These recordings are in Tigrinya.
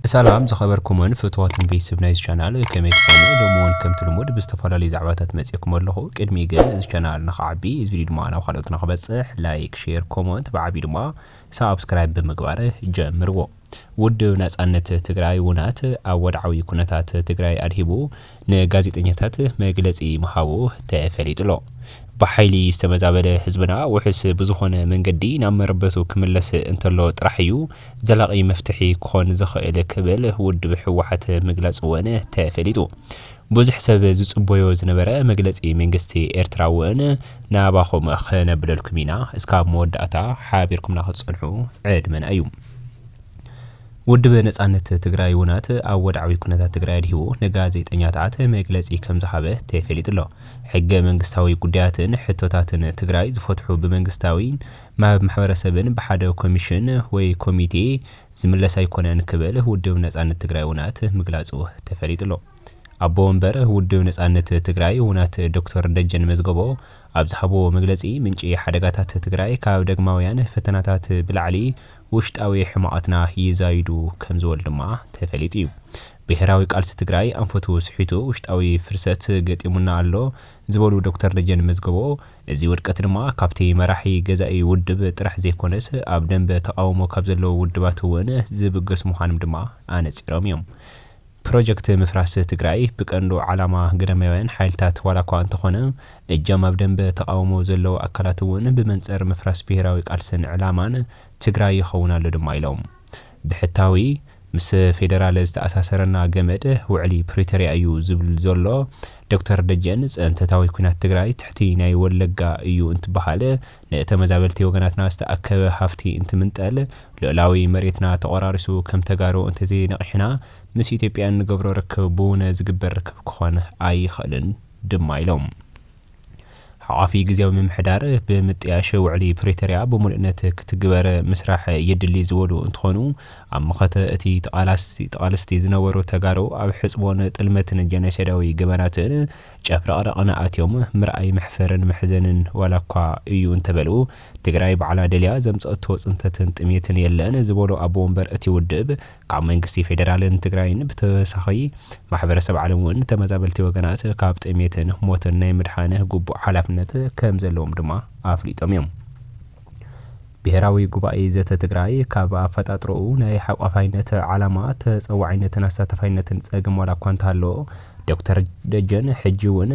ሰላም ዝኸበርኩምን ፍትዋትን ቤተሰብ ናይዚ ቻናል፣ ከመይ ትኾኑ? ሎሚ እውን ከምቲ ልሙድ ብዝተፈላለዩ ዛዕባታት መፂእኩም ኣለኹ። ቅድሚ ግን እዚ ቻናል ንኽዓቢ፣ እዚ ቪድዮ ድማ ናብ ካልኦት ንኽበፅሕ ላይክ፣ ሼር፣ ኮመንት ብዓቢ ድማ ሳብስክራይብ ብምግባር ጀምርዎ። ውድብ ናፃነት ትግራይ ውናት ኣብ ወድዓዊ ኩነታት ትግራይ ኣድሂቡ ንጋዜጠኛታት መግለፂ ምሃቡ ተፈሊጡ ኣሎ። ብሓይሊ ዝተመዛበለ ህዝብና ውሕስ ብዝኾነ መንገዲ ናብ መረበቱ ክምለስ እንተሎ ጥራሕ እዩ ዘላቒ መፍትሒ ክኾን ዝኽእል ክብል ውድብ ህወሓት ምግላጹ እውን ተፈሊጡ። ብዙሕ ሰብ ዝጽበዮ ዝነበረ መግለጺ መንግስቲ ኤርትራ እውን ናባኹም ከነብለልኩም ኢና። እስካብ መወዳእታ ሓቢርኩምና ክትጸንሑ ዕድመና እዩ። ውድብ ነጻነት ትግራይ ውናት ኣብ ወድዓዊ ኩነታት ትግራይ ኣድሂቡ ንጋዜጠኛታት መግለጺ ከም ዝሃበ ተፈሊጡ ኣሎ። ሕገ መንግስታዊ ጉዳያትን ሕቶታትን ትግራይ ዝፈትሑ ብመንግስታዊ ማብ ማሕበረሰብን ብሓደ ኮሚሽን ወይ ኮሚቴ ዝምለስ ኣይኮነን ክብል ውድብ ነጻነት ትግራይ ውናት ምግላጹ ተፈሊጡ ኣሎ። ኣቦ ወንበር ውድብ ነጻነት ትግራይ ውናት ዶክተር ደጀን መዝገቦ ኣብ ዝሃብዎ መግለጺ፣ ምንጪ ሓደጋታት ትግራይ ካብ ደግማውያን ፈተናታት ብላዕሊ ውሽጣዊ ሕማቓትና ይዛይዱ ከም ዝበሉ ድማ ተፈሊጡ እዩ። ብሄራዊ ቃልሲ ትግራይ ኣንፈቱ ስሒቱ ውሽጣዊ ፍርሰት ገጢሙና ኣሎ ዝበሉ ዶክተር ደጀን መዝገቦ፣ እዚ ውድቀት ድማ ካብቲ መራሒ ገዛኢ ውድብ ጥራሕ ዘይኮነስ ኣብ ደንበ ተቓውሞ ካብ ዘለዉ ውድባት እውን ዝብገስ ምዃኖም ድማ ኣነጺሮም እዮም። ፕሮጀክት ምፍራስ ትግራይ ብቀንዱ ዓላማ ግዳማውያን ሓይልታት ዋላ እኳ እንተኾነ፣ እጃም ኣብ ደንበ ተቓውሞ ዘለዉ ኣካላት እውን ብመንጽር ምፍራስ ብሄራዊ ቃልስን ዕላማን ትግራይ ይኸውን ኣሎ ድማ ኢሎም። ብሕታዊ ምስ ፌደራል ዝተኣሳሰረና ገመድ ውዕሊ ፕሪቶርያ እዩ ዝብል ዘሎ ዶክተር ደጀን፣ ጽንተታዊ ኲናት ትግራይ ትሕቲ ናይ ወለጋ እዩ እንትበሃል፣ ንተመዛበልቲ ወገናትና ዝተኣከበ ሃፍቲ እንትምንጠል፣ ልኡላዊ መሬትና ተቆራሪሱ ከም ተጋሩ እንተዘይነቒሕና፣ ምስ ኢትዮጵያ እንገብሮ ርክብ ብውነ ዝግበር ርክብ ክኾን ኣይኽእልን ድማ ኢሎም። ሓቋፊ ግዜያዊ ምምሕዳር ብምጥያሽ ውዕሊ ፕሪቶርያ ብምሉእነት ክትግበር ምስራሕ የድሊ ዝበሉ እንትኾኑ፣ ኣብ መኸተ እቲ ተቓላስቲ፣ ተቓለስቲ ዝነበሩ ተጋሩ ኣብ ሕጽቦን ጥልመትን ጀኖሳይዳዊ ገበናትን ጨፍረቕረቕን ኣትዮም ምርኣይ መሕፈርን መሕዘንን ዋላ እኳ እዩ እንተበሉ፣ ትግራይ ባዕላ ደልያ ዘምጸእቶ ጽንተትን ጥሜትን የለን ዝበሉ ኣቦ ወንበር እቲ ውድብ፣ ካብ መንግስቲ ፌደራልን ትግራይን ብተወሳኺ ማሕበረሰብ ዓለም እውን ተመዛበልቲ ወገናት ካብ ጥሜትን ሞትን ናይ ምድሓን ግቡእ ሓላፍነት ከም ዘለዎም ድማ ኣፍሊጦም እዮም። ብሄራዊ ጉባኤ ዘተ ትግራይ ካብ ኣፈጣጥሮኡ ናይ ሓቋፋይነት ዓላማ፣ ተፀዋዒነትን ኣሳታፋይነትን ፀገም ዋላ እኳ እንተሃለዎ፣ ዶክተር ደጀን ሕጂ እውን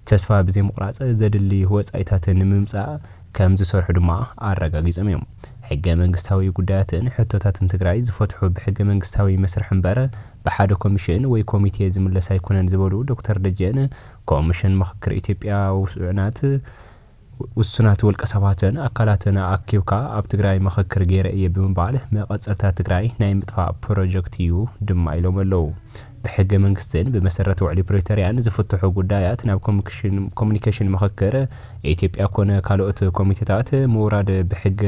ተስፋ ብዘይምቑራፅ ዘድሊ ወፃኢታት ንምምፃእ ከም ዝሰርሑ ድማ ኣረጋጊጾም እዮም። ሕገ መንግስታዊ ጉዳያትን ሕቶታትን ትግራይ ዝፈትሑ ብሕገ መንግስታዊ መስርሕ እምበር ብሓደ ኮሚሽን ወይ ኮሚቴ ዝምለስ ኣይኮነን ዝበሉ ዶክተር ደጀን፣ ኮሚሽን ምኽክር ኢትዮጵያ ውሱናት ውሱናት ውልቀ ሰባትን ኣካላትን ኣኪብካ ኣብ ትግራይ ምኽክር ገይረ እየ ብምባል መቐጸልታ ትግራይ ናይ ምጥፋእ ፕሮጀክት እዩ ድማ ኢሎም ኣለዉ። ብሕገ መንግስትን ብመሰረት ውዕሊ ፕሪቶርያን ዝፍትሑ ጉዳያት ናብ ኮሚሽን-፣ ኮሚኒኬሽን ምኽክር ኢትዮጵያ ኮነ ካልኦት ኮሚቴታት ምውራድ ብሕገ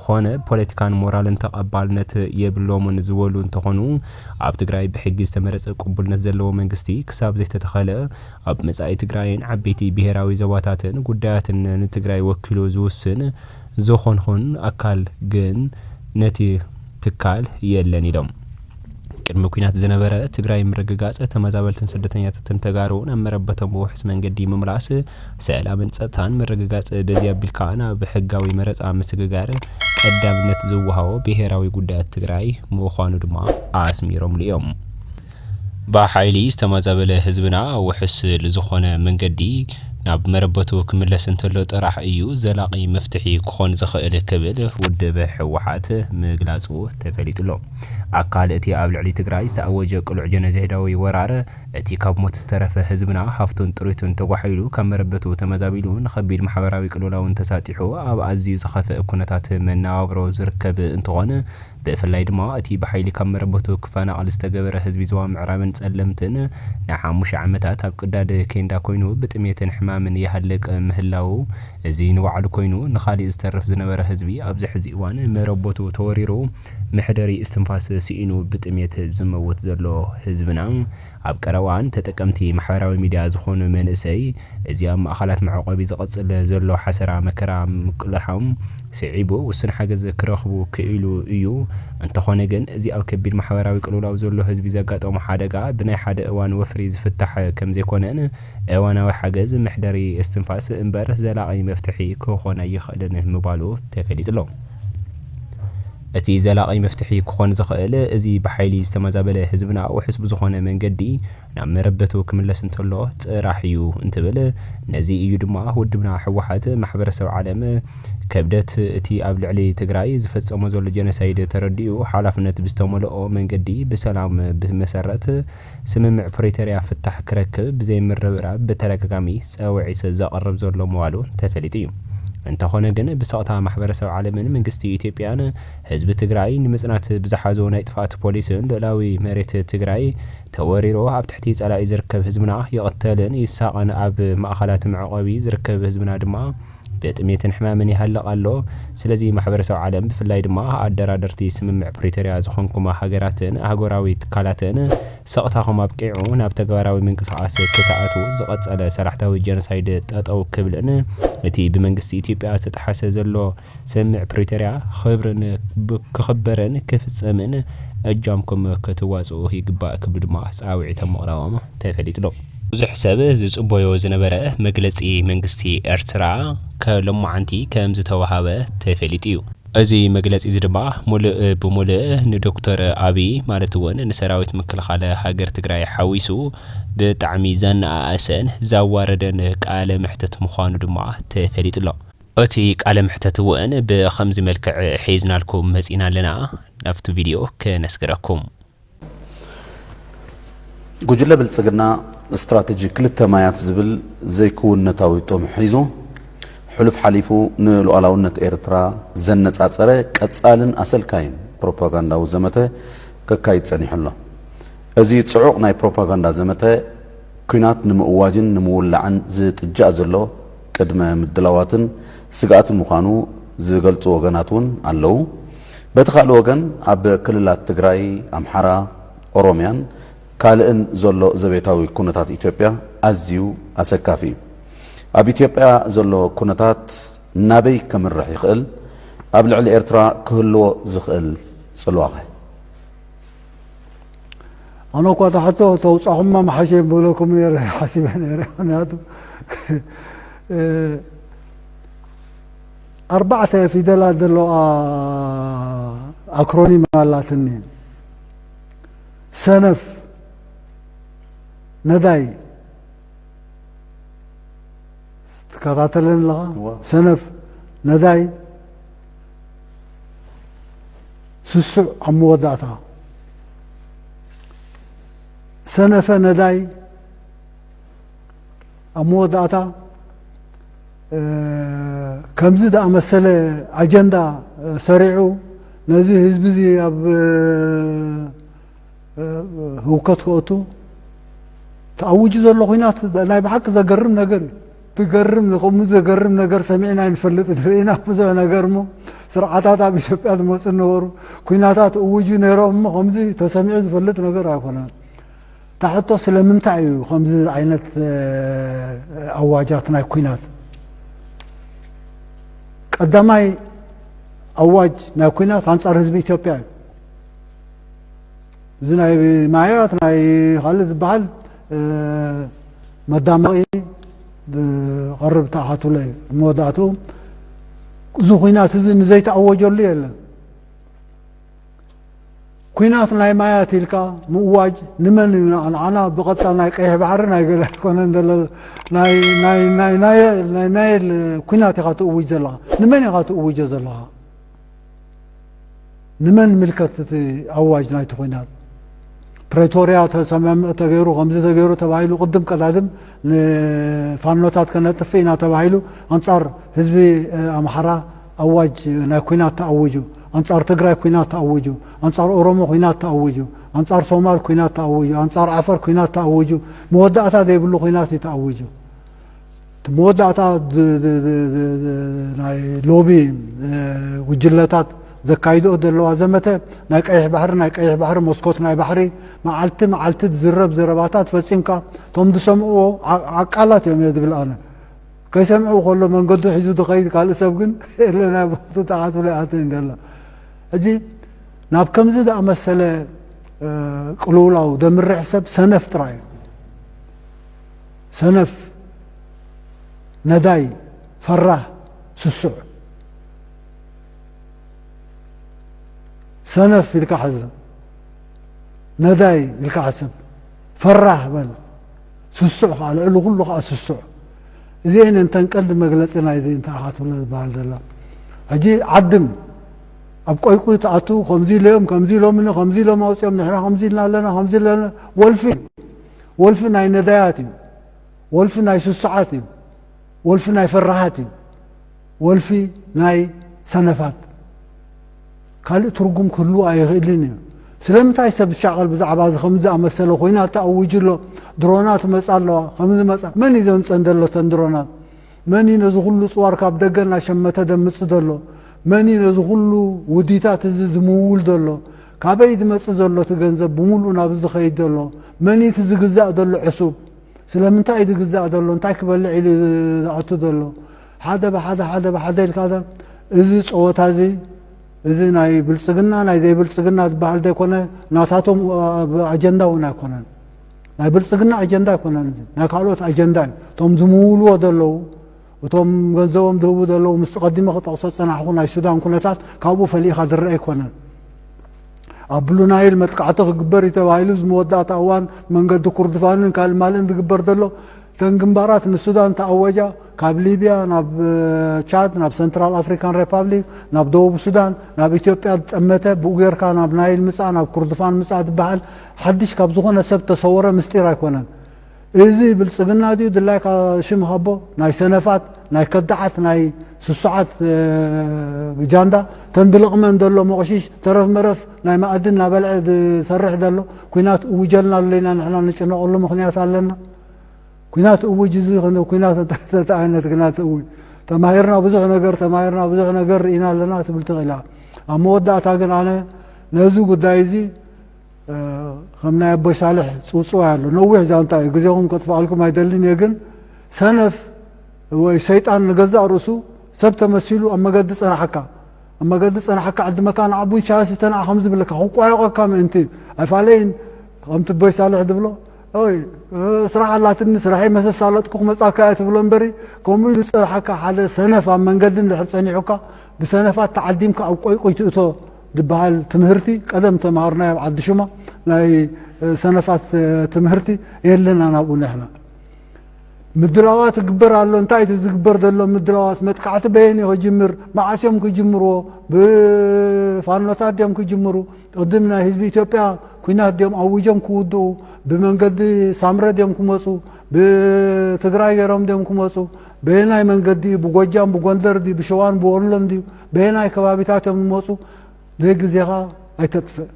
ኾነ ፖለቲካን ሞራልን ተቐባልነት የብሎምን ዝበሉ እንተኾኑ፣ ኣብ ትግራይ ብሕጊ ዝተመረጸ ቅቡልነት ዘለዎ መንግስቲ ክሳብ ዘይተተኸለ፣ ኣብ መጻኢ ትግራይን ዓበይቲ ብሄራዊ ዞባታትን ጉዳያትን ንትግራይ ወኪሉ ዝውስን ዝኾንኹን ኣካል ግን ነቲ ትካል የለን ኢሎም። ቅድሚ ኲናት ዝነበረ ትግራይ ምርግጋጽ ተመዛበልትን ስደተኛታትን ተጋሩ ናብ መረበቶም ብውሑስ መንገዲ ምምላስ፣ ሰላምን ጸጥታን ምርግጋጽ በዚ ኣቢልካ ናብ ሕጋዊ መረጻ ምስግጋር ቀዳምነት ዝወሃቦ ብሄራዊ ጉዳያት ትግራይ ምዃኑ ድማ ኣስሚሮምሉ እዮም። ብሓይሊ ዝተመዛበለ ህዝብና ውሑስ ዝኾነ መንገዲ ናብ መረበቱ ክምለስ እንተሎ ጥራሕ እዩ ዘላቒ መፍትሒ ክኾን ዝኽእል ክብል ውድብ ህወሓት ምግላጹ ተፈሊጡ ኣሎ። ኣካል እቲ ኣብ ልዕሊ ትግራይ ዝተኣወጀ ቅሉዕ ጀኖሳይዳዊ ወራር፣ እቲ ካብ ሞት ዝተረፈ ህዝብና ሃፍቱን ጥሪቱን ተጓሒሉ ካብ መረበቱ ተመዛቢሉ ንኸቢድ ማሕበራዊ ቅልውላውን ተሳጢሑ ኣብ ኣዝዩ ዝኸፍአ ኩነታት መነባብሮ ዝርከብ እንትኾን፣ ብፍላይ ድማ እቲ ብሓይሊ ካብ መረበቱ ክፈናቐል ዝተገበረ ህዝቢ ዞባ ምዕራብን ጸለምትን ንሓሙሽተ ዓመታት ኣብ ቅዳድ ኬንዳ ኮይኑ ብጥሜትን ሕማምን ምን ይሃልቅ ምህላዉ፣ እዚ ንባዕሉ ኮይኑ ንኻሊእ ዝተርፍ ዝነበረ ህዝቢ ኣብዚ ሕዚ እዋን መረቦቱ ተወሪሩ መሕደሪ እስትንፋስ ስኢኑ ብጥሜት ዝመውት ዘሎ ህዝብና፣ ኣብ ቀረባ እዋን ተጠቀምቲ ማሕበራዊ ሚድያ ዝኾኑ መንእሰይ፣ እዚ ኣብ ማእኸላት መዕቆቢ ዝቐጽል ዘሎ ሓሰራ መከራ ምቅላሖም ስዒቡ ውሱን ሓገዝ ክረኽቡ ክኢሉ እዩ። እንተኾነ ግን፣ እዚ ኣብ ከቢድ ማሕበራዊ ቅልውላው ዘሎ ህዝቢ ዘጋጠሞ ሓደጋ ብናይ ሓደ እዋን ወፍሪ ዝፍታሕ ከም ዘይኮነን፣ እዋናዊ ሓገዝ መሕደሪ እስትንፋስ እምበር ዘላቒ መፍትሒ ክኾን ኣይኽእልን ምባሉ ተፈሊጡ ኣሎ። እቲ ዘላቒ መፍትሒ ክኾን ዝኽእል፣ እዚ ብሓይሊ ዝተመዛበለ ህዝብና ውሑስ ብዝኾነ መንገዲ ናብ መረበቱ ክምለስ እንተሎ ጥራሕ እዩ እንትብል፣ ነዚ እዩ ድማ ውድብና ህወሓት ማሕበረሰብ ዓለም ከብደት እቲ ኣብ ልዕሊ ትግራይ ዝፈጸሞ ዘሎ ጀኖሳይድ ተረዲኡ፣ ሓላፍነት ብዝተመልኦ መንገዲ ብሰላም ብመሰረት ስምምዕ ፕሪቶርያ ፍታሕ ክረክብ ብዘይምርብራብ ብተደጋጋሚ ጸውዒት ዘቕርብ ዘሎ ምባሉ ተፈሊጡ እዩ። እንተኾነ ግን፣ ብሰቕታ ማሕበረሰብ ዓለምን መንግስቲ ኢትዮጵያን ህዝቢ ትግራይ ንምጽናት ብዝሓዞ ናይ ጥፍኣት ፖሊስን ልዕላዊ መሬት ትግራይ ተወሪሩ ኣብ ትሕቲ ጸላኢ ዝርከብ ህዝብና ይቕተልን ይሳቐን፣ ኣብ ማእኸላት መዕቆቢ ዝርከብ ህዝብና ድማ ብጥሜትን ሕማምን ይሃልቕ ኣሎ። ስለዚ ማሕበረሰብ ዓለም፣ ብፍላይ ድማ ኣደራደርቲ ስምምዕ ፕሪቶርያ ዝኾንኩም ሃገራትን ኣህጉራዊ ትካላትን፣ ስቕታኹም ኣብቂዑ ናብ ተግባራዊ ምንቅስቓስ ክትኣትዉ፣ ዝቐጸለ ሰላሕታዊ ጀኖሳይድ ጠጠው ክብልን እቲ ብመንግስቲ ኢትዮጵያ ዝተጠሓሰ ዘሎ ስምምዕ ፕሪቶርያ ክብርን ብ-፣ ክኽበርን ክፍጸምን እጃምኩም ክትዋጽኡ ይግባእ ክብሉ ድማ ጻውዒቶም ምቕራቦም ተፈሊጡ ኣሎ። ብዙሕ ሰብ ዝጽበዮ ዝነበረ መግለጺ መንግስቲ ኤርትራ ከ-፣ ሎማዓንቲ ከም ዝተዋሃበ ተፈሊጡ እዩ። እዚ መግለጺ እዚ ድማ ሙሉእ ብሙሉእ ንዶክተር ኣቢይ፣ ማለት እውን ንሰራዊት ምክልኻል ሃገር ትግራይ ሓዊሱ፣ ብጣዕሚ ዘነኣእሰን ዘዋረደን ቃለ መሕተት ምዃኑ ድማ ተፈሊጡ ኣሎ። እቲ ቃለ መሕተት እውን ብኸምዚ መልክዕ ሒዝናልኩም መጺና ኣለና። ናብቲ ቪድዮ ከነስግረኩም። ጉጅለ ብልጽግና ስትራተጂ ክልተ ማያት ዝብል ዘይክውንነታዊ ጥሙሕ ሒዙ፣ ሕሉፍ ሓሊፉ ንሉዓላውነት ኤርትራ ዘነጻጸረ ቀጻልን ኣሰልካይን ፕሮፓጋንዳዊ ዘመተ ከካይድ ጸኒሑ ኣሎ። እዚ ጽዑቕ ናይ ፕሮፓጋንዳ ዘመተ፣ ኲናት ንምእዋጅን ንምውላዕን ዝጥጃእ ዘሎ ቅድመ ምድላዋትን ስግኣትን ምዃኑ ዝገልጹ ወገናት እውን ኣለዉ። በቲ ካልእ ወገን፣ ኣብ ክልላት ትግራይ፣ ኣምሓራ፣ ኦሮምያን ካልእን ዘሎ ዘቤታዊ ኩነታት ኢትዮጵያ ኣዝዩ ኣሰካፊ እዩ። ኣብ ኢትዮጵያ ዘሎ ኩነታት ናበይ ከምርሕ ይኽእል? ኣብ ልዕሊ ኤርትራ ክህልዎ ዝኽእል ጽልዋኸ? ኣነ እኳ እታ ሕቶ ተውጻኹማ መሓሸ ምበለኩም ነይረ ሓሲበ ነይረ። ምኽንያቱ፣ እ፣ ኣርባዕተ ፊደላት ዘለዋ ኣክሮኒም ኣላትኒ። ሰነፍ፣ ነዳይ፣ ትከታተለኒ ኣለኻ? እዋ። ሰነፍ፣ ነዳይ፣ ስሱዕ ኣብ መወዳእታ። ሰነፈ፣ ነዳይ፣ ኣብ መወዳእታ፣ እ፣ ከምዚ ዝኣመሰለ ኣጀንዳ፣ እ፣ ሰሪዑ ነዚ ህዝቢ እዚ ኣብ፣ እ፣ እ፣ ህውከት ክእቱ ተኣውጁ ዘሎ ኲናት ናይ ብሓቂ ዘገርም ነገር እዩ። ትገርም፣ ንኸምኡ ዘገርም ነገር ሰሚዕና ኣይንፈልጥን። ርኢና ብዙሕ ነገር እሞ፣ ስርዓታት ኣብ ኢትዮጵያ ዝመጹ ነበሩ፣ ኲናታት እውጁ ነይሮም እሞ፣ ከምዚ ተሰሚዑ ዝፈልጥ ነገር ኣይኮነን። እታ ሕቶ፣ ስለምንታይ እዩ ከምዚ ዓይነት፣ እ፣ ኣዋጃት ናይ ኲናት? ቀዳማይ ኣዋጅ ናይ ኲናት ኣንጻር ህዝቢ ኢትዮጵያ እዩ። እዚ ናይ ማያት፣ ናይ ካልእ ዝበሃል፣ እ፣ መዳመቒ ዝቐርብ ተኣኻትሎ እዩ። መወዳእትኡ፣ እዚ ኲናት እዚ ንዘይተኣወጀሉ የለን። ኲናት ናይ ማያት ኢልካ ምእዋጅ ንመን እዩ? ንዓ-፣ ንዓና ብቐጥታ ናይ ቀይሕ ባሕሪ ናይ ገለ ኣይኮነን ዘሎ። ናይ፣ ናይ፣ ናይ፣ ናይ፣ ናይ ናይል ኲናት ኢኻ ትእውጅ ዘለኻ። ንመን ኢኻ ትእውጆ ዘለኻ? ንመን ምልከት እቲ ኣዋጅ ናይቲ ኲናት? ፕሪቶርያ ተሰማምዕ ተገይሩ፣ ከምዚ ተገይሩ ተባሂሉ፣ ቅድም ቀዳድም ንፋኖታት ከነጥፍእ ኢና ተባሂሉ፣ ኣንጻር ህዝቢ፣ እ፣ ኣምሓራ ኣዋጅ ናይ ኲናት ተኣዊጁ፣ ኣንጻር ትግራይ ኲናት ተኣዊጁ፣ ኣንጻር ኦሮሞ ኲናት ተኣዊጁ፣ ኣንጻር ሶማል ኲናት ተኣዊጁ፣ ኣንጻር ዓፈር ኲናት ተኣዊጁ፣ መወዳእታ ዘይብሉ ኲናት እዩ ተኣዊጁ። እቲ መወዳእታ ናይ ሎቢ ጉጅለታት ዘካይድኦ ዘለዋ ዘመተ ናይ ቀይሕ ባሕሪ፣ ናይ ቀይሕ ባሕሪ፣ መስኮት ናይ ባሕሪ፣ መዓልቲ መዓልቲ ዝዝረብ ዘረባታት ፈጺምካ እቶም ዝሰምዕዎ ዓቃላት እዮም እየ ዝብል ኣነ። ከይሰምዑ ከሎ መንገዱ ሒዙ ዝኸይድ ካልእ ሰብ ግን የለና ቦቱ ተዓትብሎ ይኣትን ገላ። ሕጂ ናብ ከምዚ ዝኣመሰለ ቅልውላው ደምርሕ ሰብ ሰነፍ ጥራይ እዩ። ሰነፍ፣ ነዳይ፣ ፈራህ፣ ስሱዕ። ሰነፍ ኢልካ ሓዘ፣ ነዳይ ኢልካ ሓሰብ፣ ፈራህ በል፣ ስሱዕ ከዓ ልዕሊ ኩሉ ከዓ ስሱዕ። እዚአን እንተን ቀንዲ መግለፂ ናይዚ እንታይ ኢኻ ትብሎ ዝበሃል ዘሎ። ሕጂ ዓድም ኣብ ቆይቁይ ትኣቱ፣ ከምዚ ኢሎም ከምዚ ኢሎምኒ ከምዚ ኢሎም ኣውፅኦም፣ ንሕና ከምዚ ኢልና ኣለና ከምዚ ኣለና። ወልፊ እዩ። ወልፊ ናይ ነዳያት እዩ። ወልፊ ናይ ስሱዓት እዩ። ወልፊ ናይ ፈራሃት እዩ። ወልፊ ናይ ሰነፋት። ካልእ ትርጉም ክህልዎ ኣይኽእልን እዩ። ስለምንታይ ሰብ ዝሻቐል ብዛዕባ እዚ ከምዚ ዝኣመሰለ ኮይና ተኣውጅ ኣሎ? ድሮናት መፃ ኣለዋ። ከምዚ መፃ፣ መን እዩ ዘምፀን ዘሎ ተን ድሮናት? መን እዩ ነዚ ኩሉ ፅዋር ካብ ደገ እናሸመተ ደምፅ ዘሎ? መን እዩ ነዚ ኩሉ ውዲታት እዚ ዝምውል ዘሎ? ካበይ ዝመፅ ዘሎ እቲ ገንዘብ ብምሉኡ ናብዚ ዝኸይድ ዘሎ? መን እዩ እቲ ዝግዛእ ዘሎ ዕሱብ? ስለምንታይ እዩ ዝግዛእ ዘሎ? እንታይ ክበልዕ ኢሉ ዝኣቱ ዘሎ? ሓደ ብሓደ፣ ሓደ ብሓደ ኢልካ ዶ? እዚ ፀወታ እዚ፣ እዚ ናይ ብልፅግና፣ ናይ ዘይብልፅግና ዝበሃል ዘይኮነ፣ ናታቶም ኣጀንዳ እውን ኣይኮነን። ናይ ብልፅግና ኣጀንዳ ኣይኮነን። እዚ ናይ ካልኦት ኣጀንዳ እዩ። እቶም ዝምውልዎ ዘለዉ፣ እቶም ገንዘቦም ዝህቡ ዘለዉ፣ ምስ ቀዲመ ክጠቕሶ ዝፀናሕኩ ናይ ሱዳን ኩነታት ካብኡ ፈሊእኻ ዝረአ ኣይኮነን። ኣብ ብሉ ናይል መጥቃዕቲ ክግበር እዩ ተባሂሉ፣ እዚ መወዳእታ እዋን መንገዲ ኩርድፋንን ካልእ ማልእን ዝግበር ዘሎ፣ እተን ግንባራት ንሱዳን ተኣወጃ፣ ካብ ሊብያ ናብ ቻድ፣ ናብ ሰንትራል ኣፍሪካን ሪፓብሊክ፣ ናብ ደቡብ ሱዳን፣ ናብ ኢትዮጵያ ዝጠመተ፣ ብኡ ጌርካ ናብ ናይል ምጻእ፣ ናብ ኩርድፋን ምጻእ ዝበሃል ሓድሽ ካብ ዝኾነ ሰብ ተሰወረ ምስጢር ኣይኮነን። እዚ ብልጽግና ድዩ ድላይካ ሽም ሃቦ? ናይ ሰነፋት፣ ናይ ከዳዓት፣ ናይ ስሱዓት ጃንዳ፣ ተን ድልቕመን ዘሎ መቕሽሽ ተረፍ መረፍ ናይ መኣዲ እናበልዐ ዝሰርሕ ዘሎ። ኲናት እውጀልና ኣሎ ኢና፣ ንሕና ንጭነቐሉ ምኽንያት ኣለና? ኲናት እውጅ፣ እዚ ኲናት እንታይ ዓይነት ኲናት እውጅ? ተማሂርና ብዙሕ ነገር፣ ተማሂርና ብዙሕ ነገር ርኢና ኣለና ትብል ትኽእል እያ። ኣብ መወዳእታ ግን ኣነ ነዚ ጉዳይ እዚ ከም ናይ ኣቦይ ሳልሕ ጽውጽዋይ ኣሎ። ነዊሕ ዛንታ እዩ፣ ግዜኹም ከጥፍኣልኩም ኣይደልን እየ። ግን ሰነፍ ወይ ሰይጣን ንገዛእ ርእሱ ሰብ ተመሲሉ ኣብ መገዲ ጸናሕካ፣ ኣብ መገዲ ጸናሕካ ዕድመካ ንዓ ቡን ሻሂ ስተ ንዓ ከም ዝብለካ ክቋየቆካ ምእንቲ ኣይፋለይን። ከምቲ ኣቦይ ሳልሕ ዝብሎ፣ ኦይ ስራሕ ኣላትኒ፣ ስራሐይ መሰሳለጥኩ ክመጻካ እየ ትብሎ እምበሪ፣ ከምኡ ኢሉ ዝጸናሕካ ሓደ ሰነፍ ኣብ መንገዲ እንድሕር ጸኒሑካ፣ ብሰነፋት ተዓዲምካ ኣብ ቆይቆይ ትእቶ ዝበሃል ትምህርቲ ቀደም ተምሃርናዮ ኣብ ዓዲ ሹማ። ናይ ሰነፋት ትምህርቲ የለና ናብኡ ንሕና። ምድላዋት ይግበር ኣሎ። እንታይ እቲ ዝግበር ዘሎ ምድላዋት? መጥቃዕቲ በየን እዩ ክጅምር? መዓስ እዮም ክጅምርዎ? ብፋኖታት ድዮም ክጅምሩ? ቅድም ናይ ህዝቢ ኢትዮጵያ ኲናት ድዮም ኣዊጆም ክውድኡ? ብመንገዲ ሳምረ ድዮም ክመፁ? ብትግራይ ገይሮም ድዮም ክመፁ? በየናይ መንገዲ እዩ? ብጎጃም፣ ብጎንደር ድዩ? ብሸዋን ብወሎን ድዩ? በየናይ ከባቢታት እዮም ዝመፁ? ዘይግዜኻ ኣይተጥፍእ።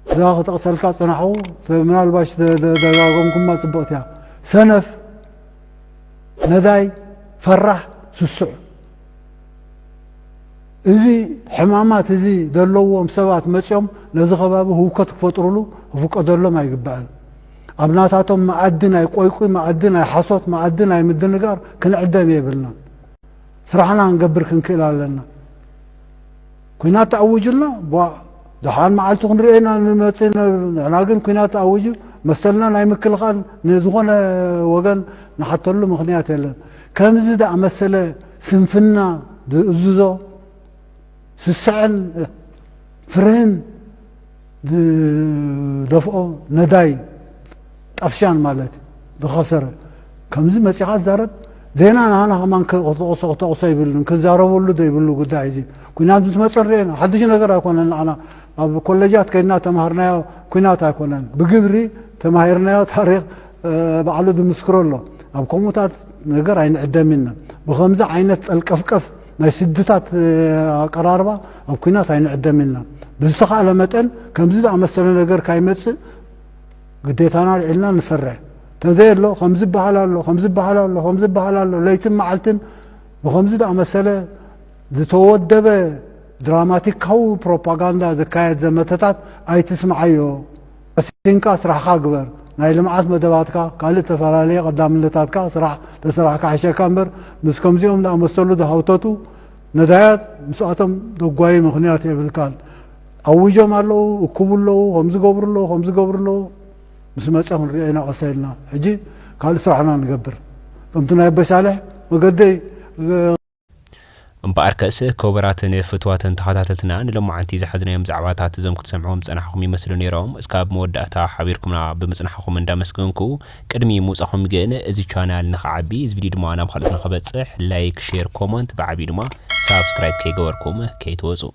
እዛ ክጠቕሰልካ ጽናሕኹ፣ ምናልባሽ ደ-፣ ደ-፣ ደጋገምኩማ ጽብቕቲ እያ። ሰነፍ፣ ነዳይ፣ ፈራሕ፣ ስሱዕ። እዚ ሕማማት እዚ ዘለዎም ሰባት መጺኦም ነዚ ከባቢ ህውከት ክፈጥሩሉ ክፍቀደሎም ኣይግባእን። ኣብ ናታቶም መኣዲ ናይ ቆይቁይ፣ መኣዲ ናይ ሓሶት፣ መኣዲ ናይ ምድንጋር ክንዕደም የብልናን። ስራሕና ክንገብር ክንክእል ኣለና። ኲናት ተኣዊጁልና፣ ቧ፣ ደሓን መዓልቲ ክንሪኦ ኢና ንመጽእ። ንሕና ግን ኲናት ተኣዊጁ መሰልና ናይ ምክልኻል ንዝኾነ ወገን ንሓተሉ ምኽንያት የለን። ከምዚ ዝኣመሰለ ስንፍና ዝእዝዞ ስስዐን ፍርህን ዝደፍኦ ነዳይ ጣፍሻን ማለት እዩ ዝኸሰረ። ከምዚ መጺኻ ትዛረብ፣ ዜና ንሃና ከማን ክተቕሶ፣ ክተቕሶ ይብሉን ክዛረበሉ ዘይብሉ ጉዳይ እዚ። ኲናት ምስ መጸ ንርእየና፣ ሓድሽ ነገር ኣይኮነን ንዓና። ኣብ ኮሌጃት ከይድና ተማሃርናዮ ኲናት ኣይኮነን። ብግብሪ ተማሂርናዮ ታሪኽ፣ እ፣ ባዕሉ ዝምስክሮ ኣሎ። ኣብ ከምኡታት ነገር ኣይንዕደም ኢና። ብኸምዚ ዓይነት ጠልቀፍቀፍ ናይ ስድታት፣ እ፣ ኣቀራርባ ኣብ ኲናት ኣይንዕደም ኢና። ብዝተኻእለ መጠን ከምዚ ዝኣመሰለ ነገር ካይመጽእ ግዴታና ኣልዒልና ንሰርሕ። እቲ ተዘየሎ ከምዚ በሃል ኣሎ ከምዚ በሃል ኣሎ ከምዚ በሃል ኣሎ ለይትን መዓልትን ብከምዚ ዝኣመሰለ ዝተወደበ ድራማቲካዊ ፕሮፓጋንዳ ዝካየድ ዘመተታት ኣይትስምዓዮ። ቀሲንካ ስራሕካ ግበር። ናይ ልምዓት መደባትካ ካልእ ዝተፈላለየ ቀዳምነታትካ ስራሕ ተስራሕካ ሕሸካ እምበር ምስ ከምዚኦም ዝኣመሰሉ ዝሃውተቱ ነዳያት ምስኣቶም ደጓይ ምክንያት የብልካን። ኣውጆም ኣለዉ፣ እኩቡ ኣለዉ፣ ከምዝገብሩ ኣለዉ፣ ከምዝገብሩ ኣለዉ። ምስ መጸ ክንሪኦ ኢና ቀስ ኢልና። ሕጂ ካልእ ስራሕና ንገብር። ከምቲ ናይ ኣቦይ ሳልሕ መገደይ እምበኣርከስ ክቡራትን ፍትዋትን ተኸታተልትና ንሎማዓንቲ ዝሓዝናዮም ዛዕባታት እዞም ክትሰምዕዎም ዝጸናሕኹም ይመስሉ ነይሮም። እስካብ መወዳእታ ሓቢርኩምና ብምጽናሕኹም እንዳመስገንኩ ቅድሚ ምውጻኹም ግን እዚ ቻናል ንኽዓቢ እዚ ቪድዮ ድማ ናብ ካልኦት ንኽበጽሕ ላይክ፣ ሼር፣ ኮመንት ብዓብዩ ድማ ሳብስክራይብ ከይገበርኩም ከይትወጹ።